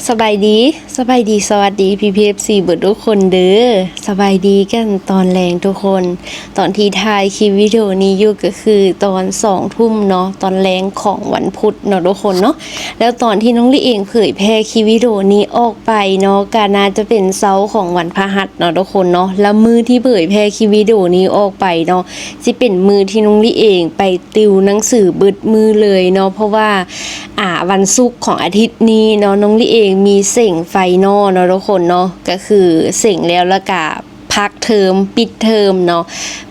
ສະບາຍດີ ສະບາຍດີ ສະຫວັດດີ ພີ່ໆ ເອັຟຊີ ເບິດທຸກຄົນເດີ. ສະບາຍດີກັນຕອນແລງທຸກຄົນ. ຕອນທີ່ຖ່າຍຄລິບວິດີໂອນີ້ຢູ່ກໍຄືຕອນສອງທຸ່ມເນາະ, ຕອນແລງຂອງວັນພຸດເນາະທຸກຄົນເນາະ. ແລ້ວຕອນທີ່ນ້ອງລີເອງເຜີຍແຜ່ຄລິບວິດີໂອນີ້ອອກໄປເນາະ ກໍໜ້າຈະເປັນເຊົ້າຂອງວັນພະຫັດເນາະທຸກຄົນເນາະ. ແລ້ວມື້ທີ່ເຜີຍແຜ່ຄລິບວິດີໂອນີ້ອອກໄປເນາະ ຊິເປັນມື້ທີ່ນ້ອງລີເອງໄປຕິວໜັງສືເບິດມື້ເລີຍເນາະ, ເພາະວ່າ ອາ ວັນສຸກຂອງອາທິດນີ້ເນາະ ນ້ອງລີເອງມີເສັງໄຟນອລເນາະທຸກຄົນເນາະ. ກໍຄືເສັງແລ້ວ ແລ້ວກະພັກເທີມ ປິດເທີມເນາະ,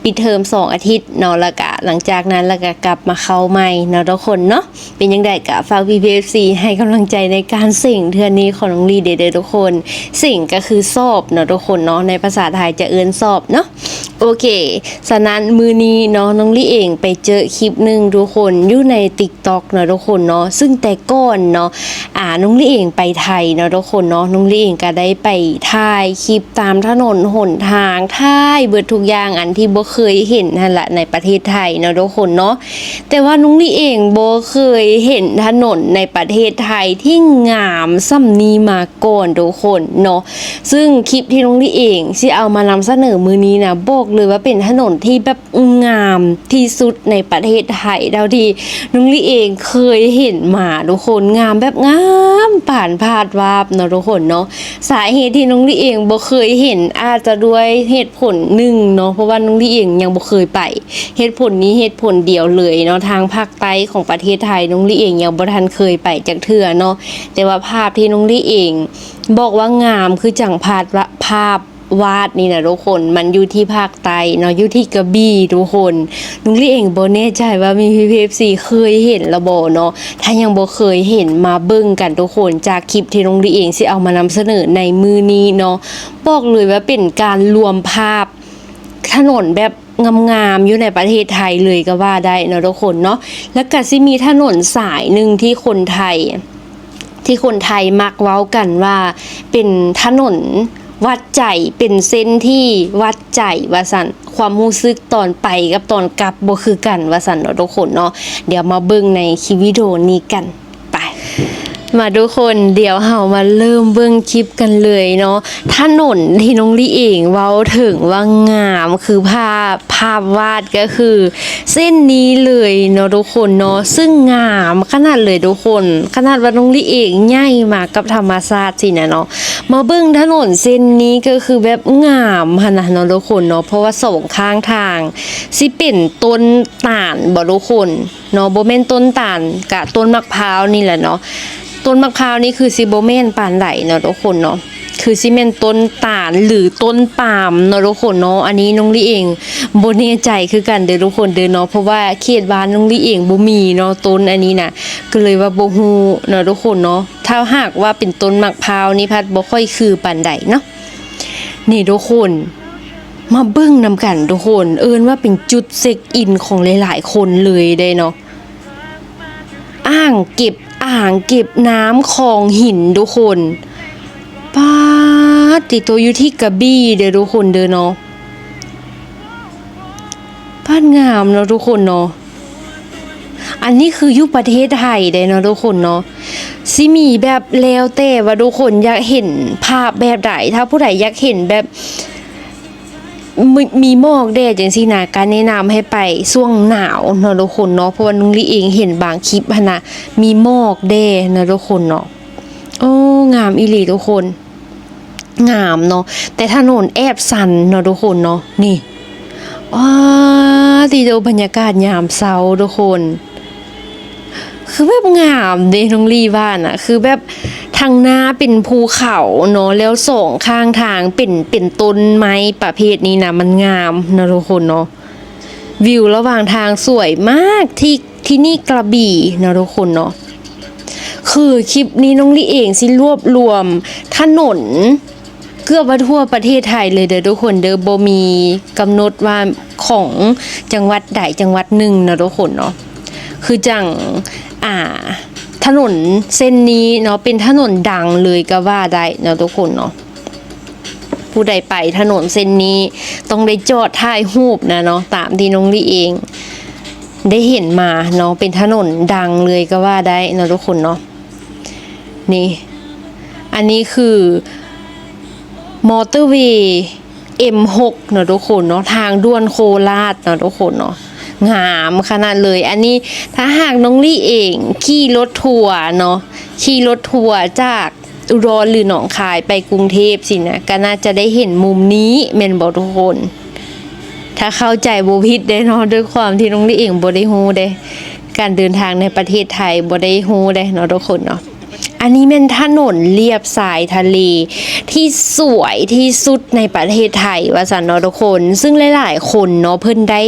ປິດເທີມສອງອາທິດເນາະ, ແລ້ວກະຫຼັງຈາກນັ້ນແລ້ວກະກັບມາເຂົ້າໃໝ່ເນາະທຸກຄົນເນາະ. ເປັນຈັ່ງໃດກໍຝາກພີ່ໆ ເອັຟຊີ ໃຫ້ກຳລັງໃຈໃນການເສັງເທື່ອນີ້ຂອງນ້ອງລີເດີທຸກຄົນ. ເສັງກໍຄືສອບເນາະທຸກຄົນເນາະ, ໃນພາສາໄທຈະເອີ້ນສອບເນາະ. ໂອເຄ ສະນັ້ນມື້ນີ້ເນາະ ນ້ອງລີເອງໄປເຈີຄລິບໜຶ່ງທຸກຄົນ ຢູ່ໃນຕິກຕັອກເນາະທຸກຄົນເນາະ. ຊຶ່ງແຕ່ກ່ອນເນາະ ອາ ນ້ອງລີເອງໄປໄທເນາະທຸກຄົນເນາະ, ນ້ອງລີເອງກໍໄດ້ໄປຖ່າຍຄລິບຕາມຖະໜົນຫົນທາງ, ຖ່າຍເບິດທຸກຢ່າງອັນທີ່ບໍ່ເຄີຍເຫັນຫັ້ນລະໃນປະເທດໄທເນາະທຸກຄົນເນາະ. ແຕ່ວ່ານ້ອງລີເອງບໍ່ເຄີຍເຫັນຖະໜົນໃນປະເທດໄທທີ່ງາມສ່ຳນີ້ມາກ່ອນທຸກຄົນເນາະ. ຊຶ່ງຄລິບທີ່ນ້ອງລີເອງຊິເອົາມານຳສະເໜີມື້ນີ້ນະ ບອກເລີຍວ່າເປັນຖະໜົນທີ່ແບບງາມທີ່ສຸດໃນປະເທດໄທ ເທົ່າທີ່ນ້ອງລີເອງເຄີຍເຫັນມາທຸກຄົນ. ງາມແບບງາມປານພາດວາບເນາະທຸກຄົນເນາະ. ສາເຫດທີ່ນ້ອງລີເອງບໍ່ເຄີຍເຫັນ ອາດຈະດ້ວຍເຫດຜົນໜຶ່ງເນາະ ເພາະວ່ານ້ອງລີເອງຍັງບໍ່ເຄີຍໄປ. ເຫດຜົນນີ້ເຫດຜົນດຽວເລີຍເນາະ, ທາງພາກໃຕ້ຂອງປະເທດໄທ ນ້ອງລີເອງຍັງບໍ່ທັນເຄີຍໄປຈັກເທື່ອເນາະ. ແຕ່ວ່າພາບທີ່ນ້ອງລີເອງບອກວ່າງາມຄືຈັ່ງພາບວາດ ພາບວາດນີ້ນະທຸກຄົນ, ມັນຢູ່ທີ່ພາກໃຕ້ເນາະ, ຢູ່ທີ່ກະບີ່ທຸກຄົນ. ນ້ອງລີເອງບໍ່ແນ່ໃຈວ່າມີພີ່ໆ ເອັຟຊີ ເຄີຍເຫັນລະບໍ່ເນາະ. ຖ້າຍັງບໍ່ເຄີຍເຫັນ ມາເບິ່ງກັນທຸກຄົນ, ຈາກຄລິບທີ່ນ້ອງລີເອງຊິເອົາມານຳສະເໜີໃນມື້ນີ້ເນາະ. ບອກເລີຍວ່າເປັນການລວມພາບຖະໜົນແບບ ງາມໆ ຢູ່ໃນປະເທດໄທເລີຍກໍວ່າໄດ້ເນາະທຸກຄົນເນາະ. ແລ້ວກໍຊິມີຖະໜົນສາຍໜຶ່ງທີ່ຄົນໄທ ທີ່ຄົນໄທມັກເວົ້າກັນວ່າເປັນຖະໜົນວັດໃຈ, ເປັນເສັ້ນທີ່ວັດໃຈວ່າຊັ້ນ, ຄວາມຮູ້ສຶກຕອນໄປກັບຕອນກັບບໍ່ຄືກັນວ່າຊັ້ນເນາະທຸກຄົນເນາະ. ດຽວມາເບິ່ງໃນຄລິບວິດີໂອນີ້ກັນ. ໄປ ມາທຸກຄົນ, ດຽວເຮົາມາເລີ່ມເບິ່ງຄລິບກັນເລີຍເນາະ. ຖະໜົນທີ່ນ້ອງລີເອງເວົ້າເຖິງວ່າງາມຄືພາບ, ພາບວາດກໍຄືເສັ້ນນີ້ເລີຍເນາະທຸກຄົນເນາະ, ຊຶ່ງງາມຂະໜາດເລີຍທຸກຄົນ. ຂະໜາດວ່ານ້ອງລີເອງໃຫຍ່ມາກັບທຳມະຊາດຊີ້ນະເນາະ, ມາເບິ່ງຖະໜົນເສັ້ນນີ້ກໍຄືແບບງາມຫັ້ນນະເນາະທຸກຄົນເນາະ. ເພາະວ່າສອງຂ້າງທາງຊິເປັນຕົ້ນຕານບໍທຸກຄົນ ເນາະ, ບໍ່ແມ່ນຕົ້ນຕານ ກະຕົ້ນໝາກພ້າວນີ້ແຫຼະເນາະ. ຕົ້ນໝາກພ້າວນີ້ຄືຊິບໍ່ແມ່ນປານໃດເນາະທຸກຄົນເນາະ, ຄືຊິແມ່ນຕົ້ນຕານ ຫຼື ຕົ້ນປາມເນາະທຸກຄົນເນາະ. ອັນນີ້ນ້ອງລີເອງບໍ່ແນ່ໃຈຄືກັນເດີທຸກຄົນເດີເນາະ, ເພາະວ່າເຂດບ້ານນ້ອງລີເອງບໍ່ມີເນາະ ຕົ້ນອັນນີ້ນະ, ກໍເລີຍວ່າບໍ່ຮູ້ເນາະທຸກຄົນເນາະ. ຖ້າຫາກວ່າເປັນຕົ້ນໝາກພ້າວນີ້ພັດບໍ່ຄ່ອຍຄືປານໃດເນາະ. ນີ້ທຸກຄົນ ມາເບິ່ງນຳກັນທຸກຄົນ, ເອີ້ນວ່າເປັນຈຸດເຊັກອິນຂອງຫຼາຍໆຄົນເລີຍເດ້ເນາະ. ອ່າງເກັບ ອ່າງເກັບນ້ຳຂອງຫີນທຸກຄົນ. ປາດຕິໂຕ ຢູ່ທີ່ກະບີ່ເດີທຸກຄົນເດີເນາະ. ປາດງາມເນາະທຸກຄົນເນາະ. ອັນນີ້ຄືຢູ່ປະເທດໄທເດ້ເນາະທຸກຄົນເນາະ. ຊິມີແບບ ແລ້ວແຕ່ວ່າທຸກຄົນຢາກເຫັນພາບແບບໃດ. ຖ້າຜູ້ໃດຢາກເຫັນແບບ ມີ ມີໝອກແດ່ຈັ່ງຊີ້ນະ, ກະແນະນຳໃຫ້ໄປຊ່ວງໜາວເນາະທຸກຄົນເນາະ, ເພາະວ່ານ້ອງລີເອງເຫັນບາງຄລິບຫັ້ນນະ ມີໝອກແດ່ເນາະທຸກຄົນເນາະ. ໂອ້ ງາມອີ່ຫຼີທຸກຄົນ, ງາມເນາະ, ແຕ່ຖະໜົນແອບຊັນເນາະທຸກຄົນເນາະ. ນີ້ ວ້າ ຕິໂຕ ບັນຍາກາດຍາມເຊົ້າທຸກຄົນ. ຄືແບບງາມເດ້ ນ້ອງລີວ່ານະ, ຄືແບບທາງໜ້າເປັນພູເຂົາເນາະ, ແລ້ວສອງຂ້າງທາງເປັນ ເປັນຕົ້ນໄມ້ປະເພດນີ້ນະ, ມັນງາມເນາະທຸກຄົນເນາະ. ວິວລະຫວ່າງທາງສວຍມາກ ທີ່ ທີ່ນີ້ກະບີ່ເນາະທຸກຄົນເນາະ. ຄືຄລິບນີ້ນ້ອງລີເອງຊິລວບລວມຖະໜົນ ເກືອບວ່າທົ່ວປະເທດໄທເລີຍເດີທຸກຄົນເດີ, ບໍ່ມີກຳນົດວ່າຂອງຈັງຫວັດໃດຈັງຫວັດໜຶ່ງເນາະທຸກຄົນເນາະ. ຄືຈັ່ງ ອ່າ ຖະໜົນເສັ້ນນີ້ເນາະ ເປັນຖະໜົນດັງເລີຍກໍວ່າໄດ້ເນາະທຸກຄົນເນາະ. ຜູ້ໃດໄປຖະໜົນເສັ້ນນີ້ຕ້ອງໄດ້ຈອດຖ່າຍຮູບນະເນາະ, ຕາມທີ່ນ້ອງລີເອງໄດ້ເຫັນມາເນາະ, ເປັນຖະໜົນດັງເລີຍກໍວ່າໄດ້ເນາະທຸກຄົນເນາະ. ນີ້ ອັນນີ້ຄືມອເຕີເວເອັມຫົກເນາະທຸກຄົນເນາະ ທາງດ່ວນໂຄລາດເນາະທຸກຄົນເນາະ ງາມຂະໜາດເລີຍ. ອັນນີ້ຖ້າຫາກນ້ອງລີເອງຂີ່ລົດທົວເນາະ ຂີ່ລົດທົວຈາກອຸດອນ ຫຼື ໜອງຄາຍໄປກຸງເທບຊີ້ນະ ກໍໜ້າຈະໄດ້ເຫັນມຸມນີ້ແມ່ນບໍ່ທຸກຄົນ? ຖ້າເຂົ້າໃຈບໍ່ຜິດເດ້ເນາະ ດ້ວຍຄວາມທີ່ນ້ອງລີເອງບໍ່ໄດ້ຮູ້ເດ້ ການເດີນທາງໃນປະເທດໄທບໍ່ໄດ້ຮູ້ເດ້ເນາະທຸກຄົນເນາະ. ອັນນີ້ແມ່ນຖະໜົນລຽບຊາຍທະເລທີ່ສວຍທີ່ສຸດໃນປະເທດໄທວ່າຊັ້ນເນາະທຸກຄົນ. ຊຶ່ງຫຼາຍໆຄົນເນາະ ເພິ່ນໄດ້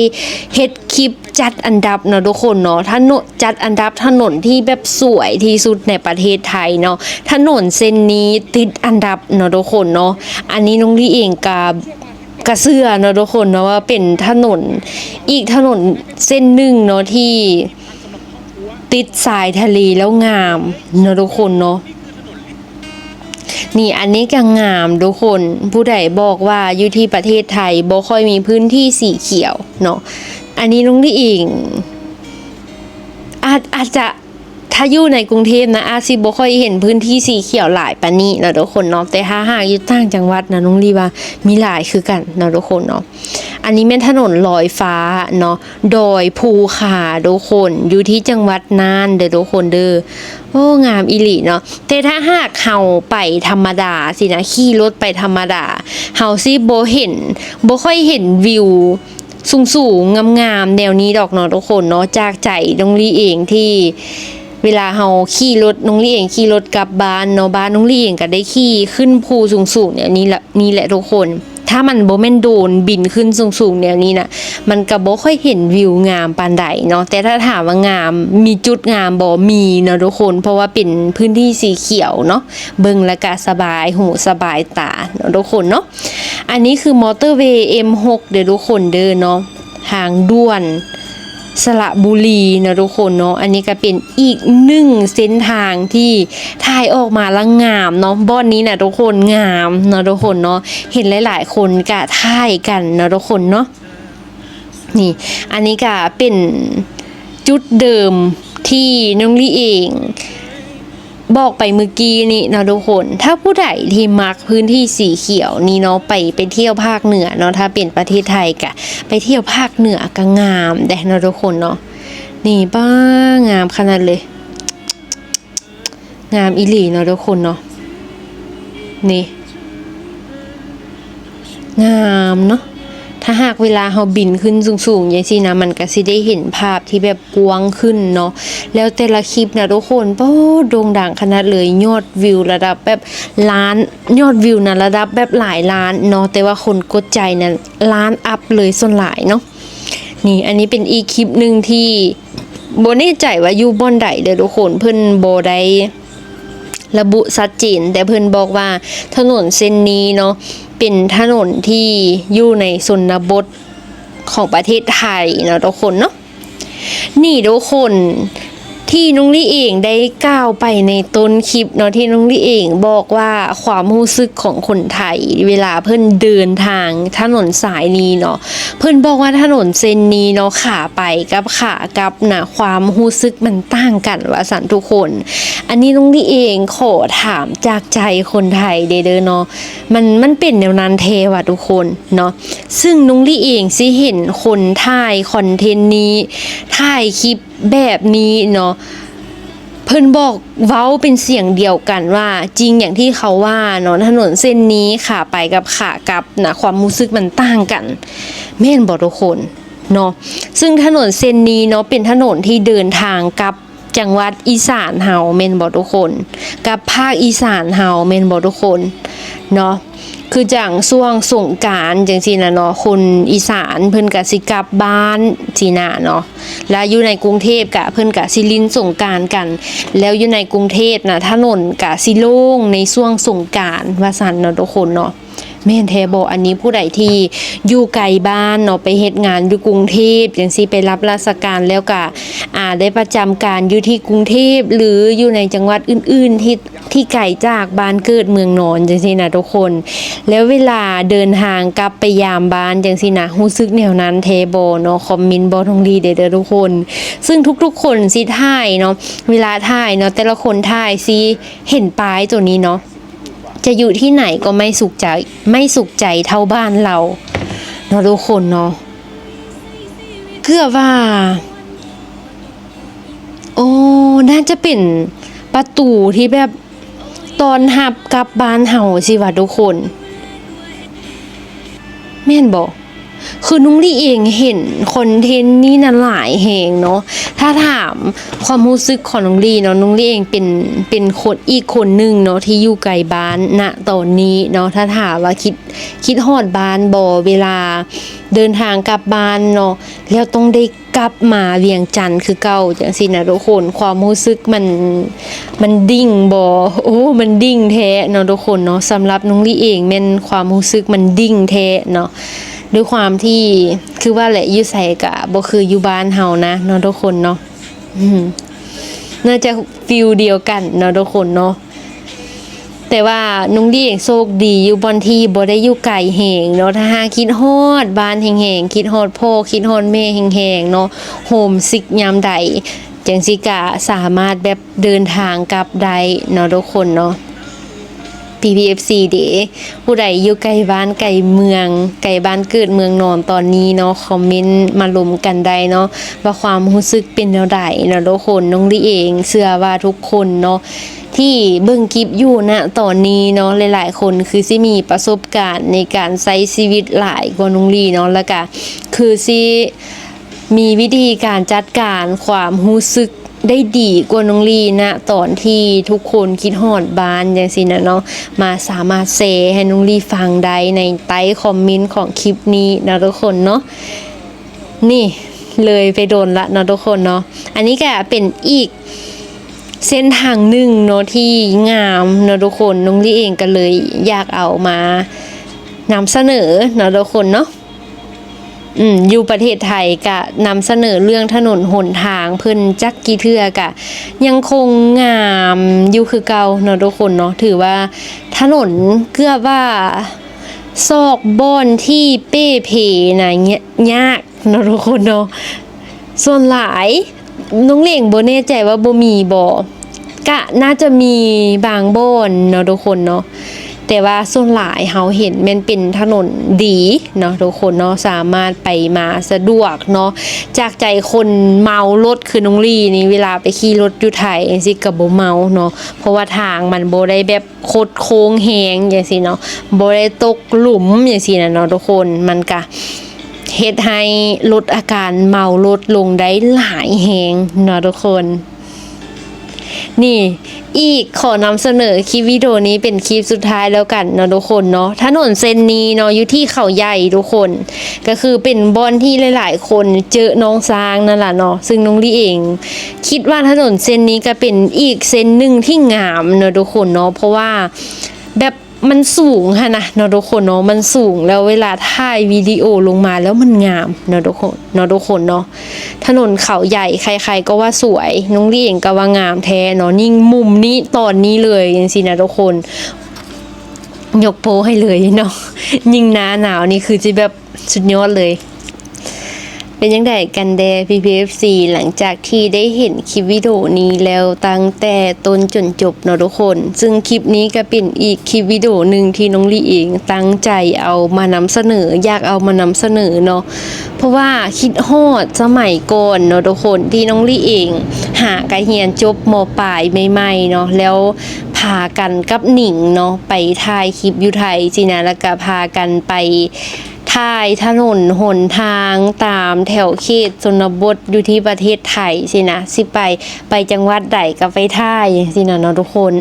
ເຮັດຄລິບຈັດອັນດັບເນາະທຸກຄົນເນາະ ຖະໜົນ ຈັດອັນດັບຖະໜົນທີ່ແບບສວຍທີ່ສຸດໃນປະເທດໄທເນາະ. ຖະໜົນເສັ້ນນີ້ຕິດອັນດັບເນາະທຸກຄົນເນາະ. ອັນນີ້ນ້ອງລີເອງກະ ກະເຊື່ອເນາະທຸກຄົນເນາະ ວ່າເປັນຖະໜົນ ອີກຖະໜົນເສັ້ນໜຶ່ງເນາະ ທີ່ຕິດຊາຍທະເລແລ້ວງາມເນາະທຸກຄົນເນາະ. ນີ້ ອັນນີ້ກະງາມທຸກຄົນ. ຜູ້ໃດບອກວ່າຢູ່ທີ່ປະເທດໄທບໍ່ຄ່ອຍມີພື້ນທີ່ສີຂຽວເນາະ? ອັນນີ້ນ້ອງລີເອງ ອາດ ອາດຈະ ຖ້າຢູ່ໃນກຸງເທບນະ ອາດຊິບໍ່ຄ່ອຍເຫັນພື້ນທີ່ສີຂຽວຫຼາຍປານນີ້ເນາະທຸກຄົນເນາະ ແຕ່ຖ້າຫາກຢູ່ຕ່າງຈັງຫວັດນະ ນ້ອງລີວ່າມີຫຼາຍຄືກັນເນາະທຸກຄົນເນາະ. ອັນນີ້ແມ່ນຖະໜົນລອຍຟ້າເນາະ ດອຍພູຄາທຸກຄົນ ຢູ່ທີ່ຈັງຫວັດນ່ານເດີທຸກຄົນເດີ. ໂອ້ ງາມອີ່ຫຼີເນາະ. ແຕ່ຖ້າຫາກເຮົາໄປທຳມະດາຊີ້ນະ ຂີ່ລົດໄປທຳມະດາ ເຮົາຊິບໍ່ເຫັນ ບໍ່ຄ່ອຍເຫັນວິວ ສູງໆ ງາມໆ ແນວນີ້ດອກເນາະທຸກຄົນເນາະ. ຈາກໃຈນ້ອງລີເອງທີ່ເວລາເຮົາຂີ່ລົດ ນ້ອງລີເອງຂີ່ລົດກັບບ້ານເນາະ ບ້ານນ້ອງລີເອງກະໄດ້ຂີ່ຂຶ້ນພູສູງໆ ແນວນີ້ລະ ນີ້ແຫຼະທຸກຄົນ. ຖ້າມັນບໍ່ແມ່ນໂດຣນບິນຂຶ້ນສູງໆ ແນວນີ້ນະ ມັນກະບໍ່ຄ່ອຍເຫັນວິວງາມປານໃດເນາະ. ແຕ່ຖ້າຖາມວ່າງາມ ມີຈຸດງາມບໍ່? ມີເນາະທຸກຄົນ ເພາະວ່າເປັນພື້ນທີ່ສີຂຽວເນາະ ເບິ່ງແລ້ວກະສະບາຍຫູສະບາຍຕາເນາະທຸກຄົນເນາະ. ອັນນີ້ຄືມອເຕີເວເອັມຫົກເດີທຸກຄົນເດີເນາະ ທາງດ່ວນສະຫຼະບູລີເນາະທຸກຄົນເນາະ. ອັນນີ້ກະເປັນອີກໜຶ່ງເສັ້ນທາງທີ່ຖ່າຍອອກມາລະງາມເນາະ ບ່ອນນີ້ນະທຸກຄົນ ງາມເນາະທຸກຄົນເນາະ. ເຫັນຫຼາຍໆຄົນກະຖ່າຍກັນເນາະທຸກຄົນເນາະ. ນີ້ ອັນນີ້ກະເປັນຈຸດເດີມທີ່ນ້ອງລີເອງ ບອກໄປມື້ກີ້ນີ້ເນາະທຸກຄົນ ຖ້າຜູ້ໃດທີ່ມັກພື້ນທີ່ສີຂຽວນີ້ເນາະ ໄປ ໄປທ່ຽວພາກເໜືອເນາະ ຖ້າເປັນປະເທດໄທກະໄປທ່ຽວພາກເໜືອກະງາມເດ້ເນາະທຸກຄົນເນາະ. ນີ້ ປ້າ ງາມຂະໜາດເລີຍ ງາມອີ່ຫຼີເນາະທຸກຄົນເນາະ. ນີ້ ງາມເນາະ. ຖ້າຫາກເວລາເຮົາບິນຂຶ້ນສູງໆ ຈັ່ງຊີ້ນະ ມັນກະຊິໄດ້ເຫັນພາບທີ່ແບບກວ້າງຂຶ້ນເນາະ. ແລ້ວແຕ່ລະຄລິບນະທຸກຄົນ ໂອ້ ໂດ່ງດັງຂະໜາດເລີຍ ຍອດວິວລະດັບແບບລ້ານ ຍອດວິວນະລະດັບແບບຫຼາຍລ້ານເນາະ ແຕ່ວ່າຄົນກົດໃຈນັ້ນລ້ານອັບເລີຍສ່ວນຫຼາຍເນາະ. ນີ້ ອັນນີ້ເປັນອີກຄລິບໜຶ່ງທີ່ບໍ່ແນ່ໃຈວ່າຢູ່ບ່ອນໃດເດີທຸກຄົນ ເພິ່ນບໍ່ໄດ້ ລະບຸຊັດເຈນ ແຕ່ເພິ່ນບອກວ່າຖະໜົນເສັ້ນນີ້ເນາະ ເປັນຖະໜົນທີ່ຢູ່ໃນຊົນນະບົດຂອງປະເທດໄທເນາະທຸກຄົນເນາະ. ນີ້ທຸກຄົນ ທີ່ນ້ອງລີເອງໄດ້ກ່າວໄປໃນຕົ້ນຄລິບເນາະ ທີ່ນ້ອງລີເອງບອກວ່າຄວາມຮູ້ສຶກຂອງຄົນໄທ ເວລາເພິ່ນເດີນທາງຖະໜົນສາຍນີ້ເນາະ ເພິ່ນບອກວ່າຖະໜົນເສັ້ນນີ້ເນາະ ຂາໄປກັບຂາກັບນະ ຄວາມຮູ້ສຶກມັນຕ່າງກັນວ່າຊັ້ນທຸກຄົນ. ອັນນີ້ນ້ອງລີເອງຂໍຖາມຈາກໃຈຄົນໄທເດີ້ເດີເນາະ ມັນ ມັນເປັນແນວນັ້ນແທ້ຫວາທຸກຄົນເນາະ? ຊຶ່ງນ້ອງລີເອງຊິເຫັນຄົນຖ່າຍຄອນເທັນນີ້ ຖ່າຍຄລິບແບບນີ້ເນາະ ເພິ່ນບອກເວົ້າເປັນສຽງດຽວກັນວ່າ ຈິງຢ່າງທີ່ເຂົາວ່າເນາະ ຖະໜົນເສັ້ນນີ້ຂາໄປກັບຂາກັບນະ ຄວາມຮູ້ສຶກມັນຕ່າງກັນ ແມ່ນບໍ່ທຸກຄົນເນາະ? ຊຶ່ງຖະໜົນເສັ້ນນີ້ເນາະ ເປັນຖະໜົນທີ່ເດີນທາງກັບ ຈັງຫວັດອີສານເຮົາແມ່ນບໍ່ທຸກຄົນ? ກັບພາກອີສານເຮົາແມ່ນບໍ່ທຸກຄົນເນາະ? ຄືຈັ່ງຊ່ວງສົງການຈັ່ງຊີ້ນະເນາະ ຄົນອີສານເພິ່ນກະຊິກັບບ້ານຊີ້ນະເນາະ ແລ້ວຢູ່ໃນກຸງເທບກະເພິ່ນກະຊິຫຼິ້ນສົງການກັນ ແລ້ວຢູ່ໃນກຸງເທບນະ ຖະໜົນກະຊິໂລ່ງໃນຊ່ວງສົງການວ່າຊັ້ນເນາະທຸກຄົນເນາະ. ແມ່ນແທ້ບໍ່? ອັນນີ້ຜູ້ໃດທີ່ຢູ່ໄກບ້ານເນາະ ໄປເຮັດງານຢູ່ກຸງເທບຈັ່ງຊີ້ ໄປຮັບລາຊະການແລ້ວກະ ອາ ໄດ້ປະຈຳການຢູ່ທີ່ກຸງເທບ ຫຼື ຢູ່ໃນຈັງຫວັດອື່ນໆ ທີ່ ທີ່ໄກຈາກບ້ານເກີດເມືອງນອນຈັ່ງຊີ້ນະທຸກຄົນ ແລ້ວເວລາເດີນທາງກັບໄປຢາມບ້ານຈັ່ງຊີ້ນະ ຮູ້ສຶກແນວນັ້ນແທ້ບໍ່ເນາະ? ຄອມເມັນບອກນ້ອງລີແດ່ເດີທຸກຄົນ. ຊຶ່ງທຸກໆຄົນຊິຖ່າຍເນາະ ເວລາຖ່າຍເນາະ ແຕ່ລະຄົນຖ່າຍຊິເຫັນປ້າຍໂຕນີ້ເນາະ ຈະຢູ່ທີ່ໃຫນກໍໄມ່ສຸກໃຈ ໄມ່ສຸກໃຈເທົ່າບ້ານເຮົາເນາະທຸກຄົນເນາະ. ເກືອບວ່າ ໂອ້ ໜ້າຈະເປັນປະຕູທີ່ແບບຕ້ອນຮັບກັບບ້ານເຮົາຊິຫວາທຸກຄົນ ແມ່ນບໍ່? ຄືນ້ອງລີເອງເຫັນຄອນເທັນນີ້ນະຫຼາຍແຮງເນາະ. ຖ້າຖາມຄວາມຮູ້ສຶກຂອງນ້ອງລີເນາະ, ນ້ອງລີເອງເປັນ ເປັນຄົນ ອີກຄົນໜຶ່ງເນາະທີ່ຢູ່ໄກບ້ານນະຕອນນີ້ເນາະ. ຖ້າຖາມວ່າຄິດ ຄິດຮອດບ້ານບໍ່ ເວລາເດີນທາງກັບບ້ານເນາະ ແລ້ວຕ້ອງໄດ້ ກັບມາວຽງຈັນຄືເກົ່າຈັ່ງຊີ້ນະທຸກຄົນ. ຄວາມຮູ້ສຶກມັນ ມັນດິ່ງບໍ່? ໂອ້ ມັນດິ່ງແທ້ເນາະທຸກຄົນເນາະ. ສຳລັບນ້ອງລີເອງແມ່ນຄວາມຮູ້ສຶກມັນດິ່ງແທ້ເນາະ ດ້ວຍຄວາມທີ່ ຄືວ່າແຫຼະ ຢູ່ໃສກະບໍ່ຄືຢູ່ບ້ານເຮົານະເນາະທຸກຄົນເນາະ. ອືມ ໜ້າຈະຟີລດຽວກັນເນາະທຸກຄົນເນາະ. ແຕ່ວ່ານ້ອງລີເອງໂຊກດີຢູ່ບ່ອນທີ່ບໍ່ໄດ້ຢູ່ໄກແຮງເນາະ. ຖ້າຫາກຄິດຮອດບ້ານແຮງໆ ຄິດຮອດພໍ່ ຄິດຮອດແມ່ແຮງໆເນາະ, ໂຮມຊິກຍາມໃດຈັ່ງຊີ້ກະສາມາດແບບເດີນທາງກັບໄດ້ເນາະທຸກຄົນເນາະ. ພີ່ໆ ເອັຟຊີ ເດ ຜູ້ໃດຢູ່ໃກ້ບ້ານໃກ້ເມືອງ ໃກ້ບ້ານເກີດເມືອງນອນຕອນນີ້ເນາະ, ຄອມເມັນມາລົມກັນໄດ້ເນາະ ວ່າຄວາມຮູ້ສຶກເປັນແນວໃດເນາະທຸກຄົນ. ນ້ອງລີເອງເຊື່ອວ່າທຸກຄົນເນາະ ທີ່ເບິ່ງຄລິບຢູ່ນະຕອນນີ້ເນາະ ຫຼາຍໆຄົນຄືຊິມີປະສົບການໃນການໃຊ້ຊີວິດຫຼາຍກວ່ານ້ອງລີເນາະ ແລ້ວກະຄືຊິມີວິທີການຈັດການຄວາມຮູ້ສຶກໄດ້ດີກວ່ານ້ອງລີນະຕອນທີ່ທຸກຄົນຄິດຮອດບ້ານຈັ່ງຊີ້ນະເນາະ. ມາສາມາດແຊໃຫ້ນ້ອງລີຟັງໄດ້ໃນໃຕ້ຄອມເມັນຂອງຄລິບນີ້ເນາະທຸກຄົນເນາະ. ນີ້ເລີຍໄປດົນລະເນາະທຸກຄົນເນາະ. ອັນນີ້ກະເປັນອີກເສັ້ນທາງໜຶ່ງເນາະທີ່ງາມເນາະທຸກຄົນ. ນ້ອງລີເອງກະເລີຍຢາກເອົາມານຳສະເໜີເນາະທຸກຄົນເນາະ. ອືມ ຢູ່ປະເທດໄທກະນຳສະເໜີເລື່ອງຖະໜົນຫົນທາງເພິ່ນຈັກກີ່ເທື່ອກະຍັງຄົງງາມຢູ່ຄືເກົ່າເນາະທຸກຄົນເນາະ. ຖືວ່າຖະໜົນເກືອບວ່າ ຊອກບ່ອນທີ່ເປ່ເພນະ ຍ- ຍາກເນາະທຸກຄົນເນາະ. ສ່ວນຫຼາຍນ້ອງເຫຼັງບໍ່ແນ່ໃຈວ່າບໍ່ມີບໍ່ ກະໜ້າຈະມີບາງບ່ອນເນາະທຸກຄົນເນາະ. ແຕ່ວ່າສ່ວນຫຼາຍເຮົາເຫັນແມ່ນເປັນຖະໜົນດີເນາະທຸກຄົນເນາະ, ສາມາດໄປມາສະດວກເນາະ. ຈາກໃຈຄົນເມົາລົດຄືນ້ອງລີນີ້ ເວລາໄປຂີ່ລົດຢູ່ໄທຈັ່ງຊີ້ກະບໍ່ເມົາເນາະ, ເພາະວ່າທາງມັນບໍ່ໄດ້ແບບ ຄົດໂຄ້ງແຮງຈັ່ງຊີ້ເນາະ, ບໍ່ໄດ້ຕົກຫຼຸມຈັ່ງຊີ້ນະເນາະທຸກຄົນ. ມັນກະເຮັດໃຫ້ລົດອາການເມົາລົດລົງໄດ້ຫຼາຍແຮງເນາະທຸກຄົນ. ນີ້ອີກ ຂໍນຳສະເໜີຄລິບວິດີໂອນີ້ເປັນຄລິບສຸດທ້າຍແລ້ວກັນເນາະທຸກຄົນເນາະ. ຖະໜົນເສັ້ນນີ້ເນາະ ຢູ່ທີ່ເຂົາໃຫຍ່ທຸກຄົນ, ກະຄືເປັນບ່ອນທີ່ຫຼາຍໆຄົນເຈີນ້ອງຊ້າງນັ້ນລະເນາະ. ຊຶ່ງນ້ອງລີເອງຄິດວ່າຖະໜົນເສັ້ນນີ້ກະເປັນອີກເສັ້ນໜຶ່ງທີ່ງາມເນາະທຸກຄົນເນາະ, ເພາະວ່າ ແບບມັນສູງຫັ້ນນະເນາະທຸກຄົນເນາະ, ມັນສູງ ແລ້ວເວລາຖ່າຍວິດີໂອລົງມາແລ້ວມັນງາມເນາະທຸກຄົນ ເນາະທຸກຄົນເນາະ. ຖະໜົນເຂົາໃຫຍ່ໃຄໆກໍວ່າສວຍ, ນ້ອງລີເອງກໍວ່າງາມແທ້ເນາະ. ຍິ່ງມຸມນີ້ ຕອນນີ້ເລີຍຈັ່ງຊີ້ນະທຸກຄົນ, ຍົກໂປ້ໃຫ້ເລີຍເນາະ. ຍິ່ງໜ້າໜາວນີ້ຄືຊິແບບ ສຸດຍອດເລີຍ. ເປັນຈັ່ງໃດກັນແດ່ ພີ່ໆ ເອັຟຊີ ຫຼັງຈາກທີ່ໄດ້ເຫັນຄລິບວິດີໂອນີ້ແລ້ວຕັ້ງແຕ່ຕົ້ນຈົນຈົບເນາະທຸກຄົນ. ຊຶ່ງຄລິບນີ້ກະເປັນອີກຄລິບວິດີໂອໜຶ່ງທີ່ນ້ອງລີເອງຕັ້ງໃຈເອົາມານຳສະເໜີ, ຢາກເອົາມານຳສະເໜີເນາະ, ເພາະວ່າຄິດຮອດສະໄໝກ່ອນເນາະທຸກຄົນ ທີ່ນ້ອງລີເອງຫາກະຮຽນຈົບ ມ.ປາຍ ໃໝ່ໆເນາະ, ແລ້ວພາກັນກັບໜິງເນາະ ໄປຖ່າຍຄລິບຢູ່ໄທຊີ້ນະ, ແລ້ວກະພາກັນໄປ ຖ່າຍຖະໜົນຫົນທາງຕາມແຖວເຂດຊົນນະບົດຢູ່ທີ່ປະເທດໄທຊີ້ນະ, ຊິໄປ ໄປຈັງຫວັດໃດກະໄປຖ່າຍຊີ້ນະເນາະທຸກຄົນ.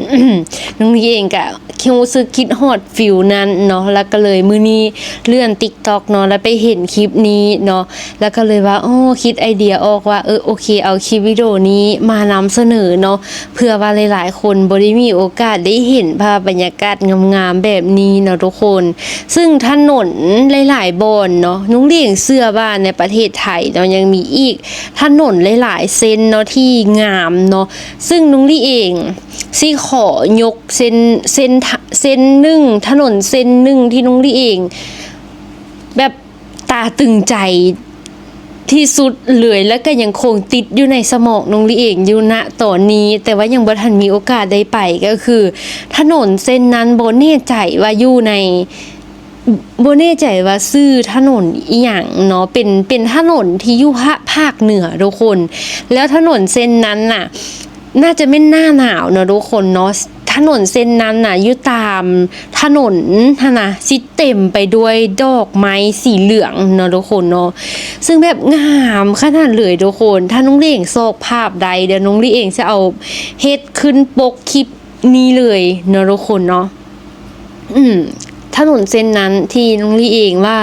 ນ້ອງລີເອງກະຮູ້ສຶກຄິດຮອດຟີລນັ້ນເນາະ, ແລ້ວກະເລີຍມື້ນີ້ເລື່ອນຕິກຕັອກເນາະ ແລ້ວໄປເຫັນຄລິບນີ້ເນາະ, ແລ້ວກະເລີຍວ່າ ໂອ້ ຄິດໄອເດຍອອກວ່າ ເອີ ໂອເຄ ເອົາຄລິບວິດີໂອນີ້ມານຳສະເໜີເນາະ. ເພື່ອວ່າຫຼາຍໆຄົນບໍ່ໄດ້ມີໂອກາດໄດ້ເຫັນພາບບັນຍາກາດງາມໆແບບນີ້ເນາະທຸກຄົນ. ຊຶ່ງຖະໜົນຫຼາຍໆບ່ອນເນາະ, ນ້ອງຫຼຽງເຊື່ອວ່າໃນປະເທດໄທເນາະ ຍັງມີອີກຖະໜົນຫຼາຍໆເສັ້ນເນາະທີ່ງາມເນາະ. ຊຶ່ງນ້ອງລີເອງຊິຂໍຍົກເສັ້ນ ເສັ້ນ ເສັ້ນໜຶ່ງ ຖະໜົນເສັ້ນໜຶ່ງທີ່ນ້ອງລີເອງແບບ ຕາຕຶງໃຈ ທີ່ສຸດເລີຍ ແລະກໍຍັງຄົງຕິດຢູ່ໃນສະໝອງນ້ອງລີເອງຢູ່ນະຕອນນີ້ ແຕ່ວ່າຍັງບໍ່ທັນມີໂອກາດໄດ້ໄປ ກໍຄືຖະໜົນເສັ້ນນັ້ນ ບໍ່ແນ່ໃຈວ່າຢູ່ໃນ ບໍ່ແນ່ໃຈວ່າຊື່ຖະໜົນອີ່ຫຍັງເນາະ ເປັນ ເປັນຖະໜົນທີ່ຢູ່ພາກ ພາກເໜືອທຸກຄົນ ແລ້ວຖະໜົນເສັ້ນນັ້ນນະ ໜ້າຈະແມ່ນໜ້າໜາວເນາະທຸກຄົນເນາະ ຖະໜົນເສັ້ນນັ້ນນະ ຢູ່ຕາມຖະໜົນຫັ້ນນະ ຊິເຕັມໄປດ້ວຍດອກໄມ້ສີເຫຼືອງເນາະທຸກຄົນເນາະ ຊຶ່ງແບບງາມຂະໜາດເລີຍທຸກຄົນ. ຖ້ານ້ອງລີເອງຊອກພາບໄດ້ ດຽວນ້ອງລີເອງຊິເອົາເຮັດຂຶ້ນປົກຄລິບນີ້ເລີຍເນາະທຸກຄົນເນາະ. ອືມ ຖະໜົນເສັ້ນນັ້ນທີ່ນ້ອງລີເອງວ່າ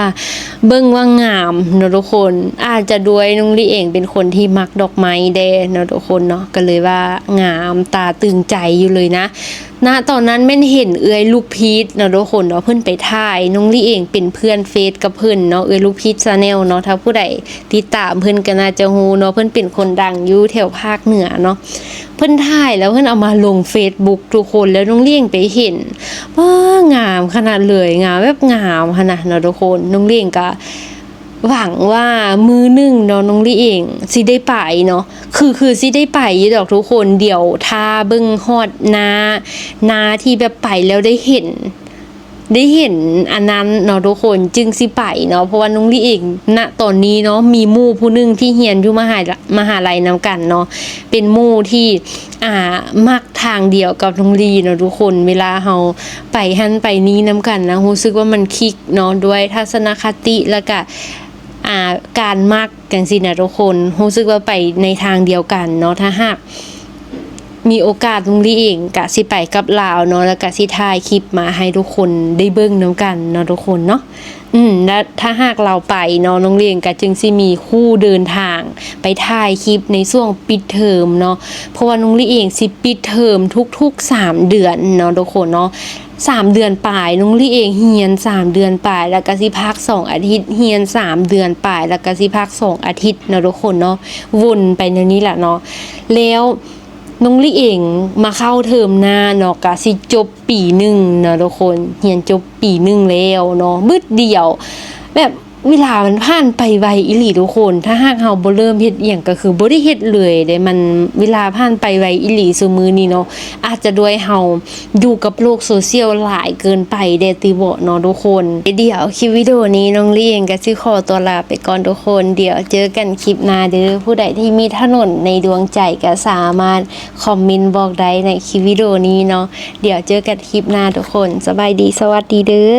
ເບິ່ງວ່າງາມເນາະທຸກຄົນ ອາດຈະດ້ວຍນ້ອງລີເອງເປັນຄົນທີ່ມັກດອກໄມ້ແດ່ເນາະທຸກຄົນເນາະ ກໍເລີຍວ່າງາມຕາຕຶງໃຈຢູ່ເລີຍນະ. ນະຕອນນັ້ນແມ່ນເຫັນເອື້ອຍລູກພີດເນາະທຸກຄົນເນາະ ເພິ່ນໄປຖ່າຍ ນ້ອງລີເອງເປັນເພື່ອນເຟສກັບເພິ່ນເນາະ ເອື້ອຍລູກພີດ Channel ເນາະ ຖ້າຜູ້ໃດຕິດຕາມເພິ່ນກໍໜ້າຈະຮູ້ເນາະ ເພິ່ນເປັນຄົນດັງຢູ່ແຖວພາກເໜືອເນາະ. ເພິ່ນຖ່າຍແລ້ວເພິ່ນເອົາມາລົງເຟສບຸກທຸກຄົນ ແລ້ວນ້ອງລີເອງໄປເຫັນ ວ້າ ງາມຂະໜາດເລີຍ ງາມແບບງາມຫັ້ນນະເນາະທຸກຄົນ. ນ້ອງລີເອງກໍຫວັງວ່າມື້ໜຶ່ງເນາະ ນ້ອງລີເອງຊິໄດ້ໄປເນາະ ຄື ຄືຊິໄດ້ໄປຢູ່ດອກທຸກຄົນ. ດຽວຖ້າເບິ່ງຮອດໜ້າ ໜ້າທີ່ແບບໄປແລ້ວໄດ້ເຫັນ ໄດ້ເຫັນອັນນັ້ນເນາະທຸກຄົນ ຈຶ່ງຊິໄປເນາະ ເພາະວ່ານ້ອງລີເອງນະຕອນນີ້ເນາະ ມີໝູ່ຜູ້ໜຶ່ງທີ່ຮຽນຢູ່ມະຫາ ມະຫາໄລນຳກັນເນາະ ເປັນໝູ່ທີ່ ອ່າ ມັກທາງດຽວກັບນ້ອງລີເນາະທຸກຄົນ. ເວລາເຮົາໄປຫັ້ນໄປນີ້ນຳກັນນະ ຮູ້ສຶກວ່າມັນຄລິກເນາະ ດ້ວຍທັດສະນະຄະຕິ ແລ້ວກະ ອ່າ ການມັກ ຈັ່ງຊີ້ນະທຸກຄົນ ຮູ້ສຶກວ່າໄປໃນທາງດຽວກັນເນາະ. ຖ້າຫາກມີໂອກາດ ນ້ອງລີເອງກະຊິໄປກັບລາວເນາະ ແລ້ວກະຊິຖ່າຍຄລິບມາໃຫ້ທຸກຄົນໄດ້ເບິ່ງນຳກັນເນາະທຸກຄົນເນາະ. ອືມ ແລະ ຖ້າຫາກລາວໄປເນາະ ນ້ອງລີເອງກະຈຶ່ງຊິມີຄູ່ເດີນທາງໄປຖ່າຍຄລິບໃນຊ່ວງປິດເທີມເນາະ ເພາະວ່ານ້ອງລີເອງຊິປິດເທີມທຸກໆສາມເດືອນເນາະທຸກຄົນເນາະ. ສາມເດືອນປາຍ ນ້ອງລີເອງຮຽນສາມເດືອນປາຍ ແລ້ວກະຊິພັກສອງອາທິດ ຮຽນສາມເດືອນປາຍ ແລ້ວກະຊິພັກສອງອາທິດເນາະທຸກຄົນເນາະ ວົນໄປແນວນີ້ລະເນາະ. ແລ້ວນ້ອງລີເອງມາເຂົ້າເທີມໜ້າເນາະ ກະຊິຈົບປີໜຶ່ງເນາະທຸກຄົນ ຮຽນຈົບປີໜຶ່ງແລ້ວເນາະ ບຶດດຽວ ແບບ ເວລາມັນຜ່ານໄປໄວອີ່ຫຼີທຸກຄົນ. ຖ້າຫາກເຮົາບໍ່ເລີ່ມເຮັດອີ່ຫຍັງ ກໍຄືບໍ່ໄດ້ເຮັດເລີຍເດ້ ມັນ ເວລາຜ່ານໄປໄວອີ່ຫຼີຊຸມື້ນີ້ເນາະ. ອາດຈະດ້ວຍເຮົາຢູ່ກັບໂລກໂຊຊຽວຫຼາຍເກີນໄປແດ່ຕິເບາະເນາະທຸກຄົນ. ດຽວຄລິບວິດີໂອນີ້ນ້ອງລີເອງກໍຊິຂໍຕົວລາໄປກ່ອນທຸກຄົນ. ດຽວເຈີກັນຄລິບໜ້າເດີ້. ຜູ້ໃດທີ່ມີຖະໜົນໃນດວງໃຈກໍສາມາດຄອມເມັນບອກໄດ້ໃນຄລິບວິດີໂອນີ້ເນາະ. ດຽວເຈີກັນຄລິບໜ້າທຸກຄົນ. ສະບາຍດີ ສະຫວັດດີເດີ້.